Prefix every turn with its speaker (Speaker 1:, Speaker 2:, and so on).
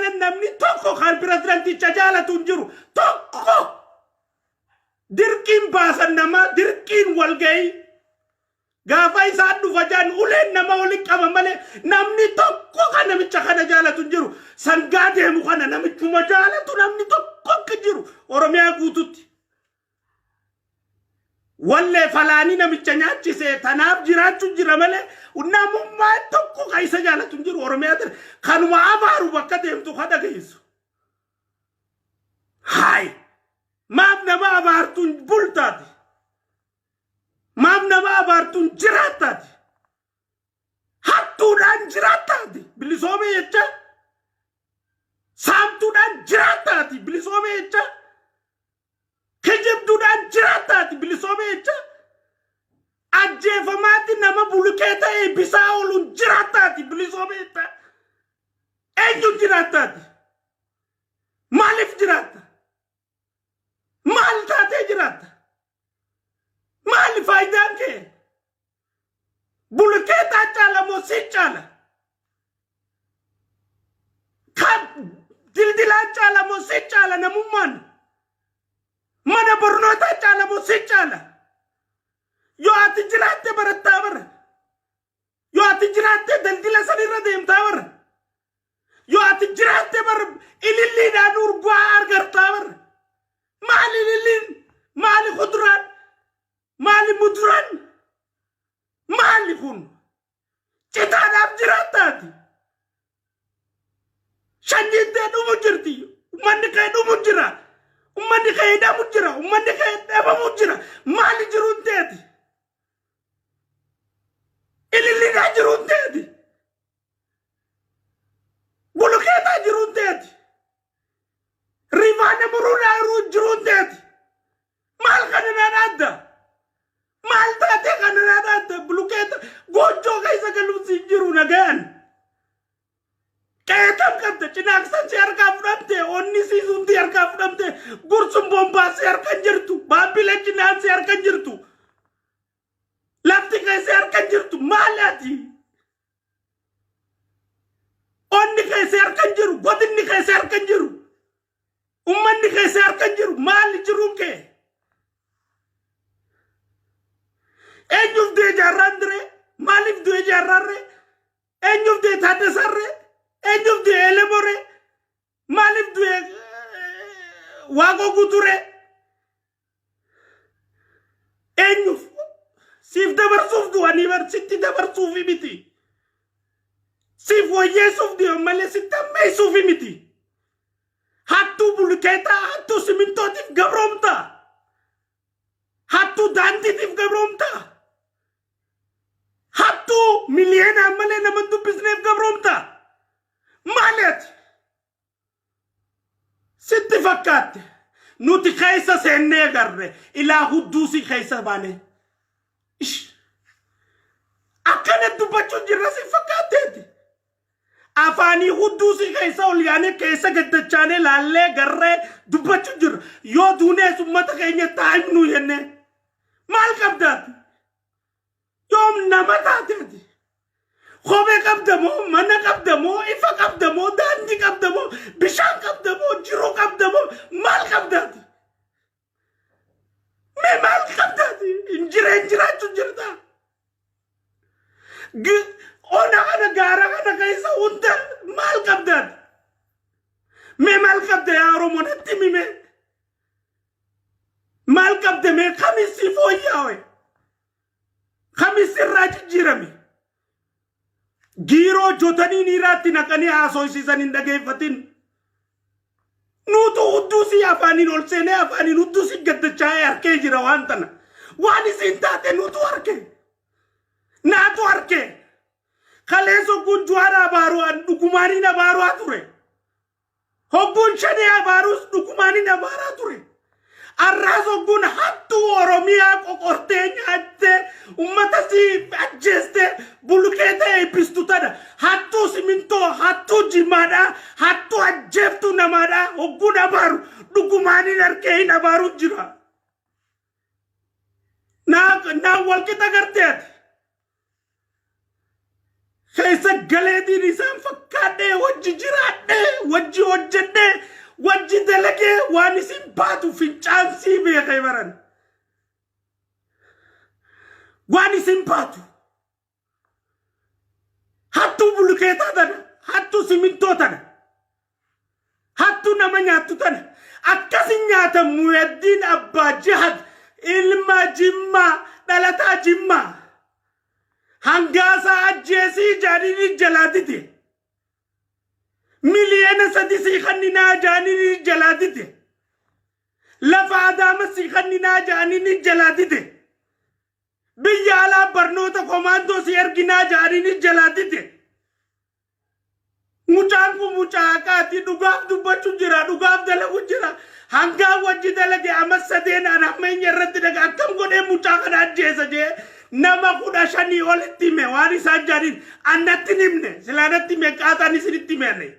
Speaker 1: tana namni tokko kan pirezidanticha jaalatu hin jiru. Tokko dirqiin baasan namaa, dirqiin walgahii. Gaafa isaan dhufa jaan uleen nama waliin qaba malee namni tokko kan namicha kana jaalatu hin jiru. Sangaa deemu kana namichuma jaalatu namni tokko akka jiru Oromiyaa guututti. Wallee falaanii namicha nyaachise tanaaf jiraachuu jira malee namummaan tokko kan isa jaalatu hin jiru Oromiyaa tana. Kanuma abaaru bakka deemtu kan dhageessu. Haay! Maaf nama abaartuun bultaati? Maaf nama abaartuun jiraattaati? Hattuudhaan jiraattaati? Bilisoome jecha? Saamtuudhaan jiraattaati? Bilisoome jecha? Kijibduudhaan jiraattaati? Bilisoome jecha? Ajjeefamaatti nama bulukee ta'e bisaa ooluun jiraattaati? Bilisoome jecha? Eenyuun jiraattaati? Maaliif jiraatta? Maal taatee jiraatta? Maali faayidaan kee? Bulukeetaa caala moo si caala? Kan dildilaa caala moo si caala namummaan? Mana barnootaa caala moo si caala? Yoo ati jiraatte barattaa bara. Yoo ati jiraatte daldila sanirra deemtaa bara. Yoo ati jiraatte bar ililliidhaan urgaa argartaa bar. Maali ililliin? Maali kuduraan? Maali muduraan? Maali kun? Citaadhaaf jiraattaati. Sanyiin tee dhumu jirti. Uummanni kee dhumu jira. Uummanni kee hidhamu jira. Uummanni kee dhabamu jira. Maali jiruun teeti? Ililliidhaa jiruun teeti? Bulukeetaa jiruun teeti. Rifaana muruudhaa jiruun teeti. Maal kana naan adda? Maal taatee kana naan adda? Bulukeeta goojjoo keessa galuun siin jiru nagayaan. Qeetam qabda, cinaaqsan si harkaa fudhamte, onni siisuun si harkaa fudhamte, gursun bombaa si harka hin jirtu, baabbilee cinaan si harka hin jirtu. Lafti kee si harka hin jirtu, maal ati? Onni kee si harka hin jiru, godinni kee si harka hin jiru. Ummanni kee si harka hin jiru, maali jiruun kee? Eenyuuf du'e jaarraan diree? Maaliif du'e jaarraan ree? Eenyuuf du'e Taaddasaan ree? Eenyuuf du'e Elemoo ree? Maaliif du'e Waaqoo Guutuu ree? Eenyuuf? Siif dabarsuuf du'anii bar sitti dabarsuufi miti. Siif wayyeessuuf du'an malee sitti ammeessuufi miti. Hattuu bulukeetaa, hattuu simintootiif gabroomtaa. Hattuu daandiitiif gabroomtaa. Hattuu miliyeenaan malee nama hin dubbisneef gabroomtaa. Maali ati? Sitti fakkaatte. Nuti keessa seennee agarre ilaa hudduu si keessa baane. Ish. Akkana dubbachuun jirra si fakkaatteeti. Afaanii hudduu si keessa ol yaanee keessa gaddachaanee laallee garree dubbachuu jirra. Yoo duunees uummata keenya taa'imnu jennee. Maal qabdaati? Yoom nama taate ati? Kophee qabda moo mana qabda moo ifa qabda moo daandii qabda moo bishaan qabda moo jiruu qabda moo maal qabda ati? Mee maal qabda ati? Hin jireen jiraachuu jirta. Ona kana gaara kana keessa hunda maal qabda ati? Mee maal qabda yaa Oromoo natti himi mee? Maal qabda mee kami si fooyyaawe? Kami sirraa jijjiirame? Giiroo jotanii niiraatti naqanii haasofsiisan hin dhageeffatin. Nuutu hudduu sii afaaniin ol seenee afaaniin hudduu sii gaddachaa'ee harkee jira waan tana. Waan isiin taate nuutu harkee. Naatu harkee. Kaleessa hogguun Juwaar abaaruu an dhugumaaniin abaaru'aa ture. Hogguun Shanee abaaruus dhugumaaniin abaaraa ture. Arraas hogguun hattuu Oromiyaa qoqortee nyaattee ummata sii ajjeestee bulukeeta eebbistu tana hattuu simintoo hattuu jimaadhaa hattuu ajjeeftuu namaadhaa hogguun abaaru dhugumaaniin harkee hin abaaru jira. Naa walqixa gartee ati. Keessa galeetiin isaan fakkaadhee wajji jiraadhee wajji. Wajji hojjedhee, wajji dalagee, waan isin baatu fincaansii beekee baran. Waan isin baatu. Hattuu bulukeetaa tana, hattuu simintoo tana, hattuu nama nyaattu tana. Akkasin nyaatan Muyaddiin Abbaa Jihad, ilma Jimmaa, dhalataa Jimmaa. Hangaasaa ajjeesii jaaniin jalaa dide. 3 miliyoona sii kanninaa jaaniin jalaa dide. Lafa Adaama sii kanninaa jaaniin jalaa dide. Biyya alaa barnoota komaandoo si erginaa jaaniin jalaa dide. Mucaan kun mucaa haqaati. Dhugaaf dubbachuu jira, dhugaaf dalagu jira. Hangaa wajji dalage amma sadeen an hammeenya irratti dhaga akkam godhee mucaa kana ajjeesa jee nama 15 olitti hime. Waan isaan jaaniin annatti hin himne, silaa natti hime qaaxaan isinitti hime.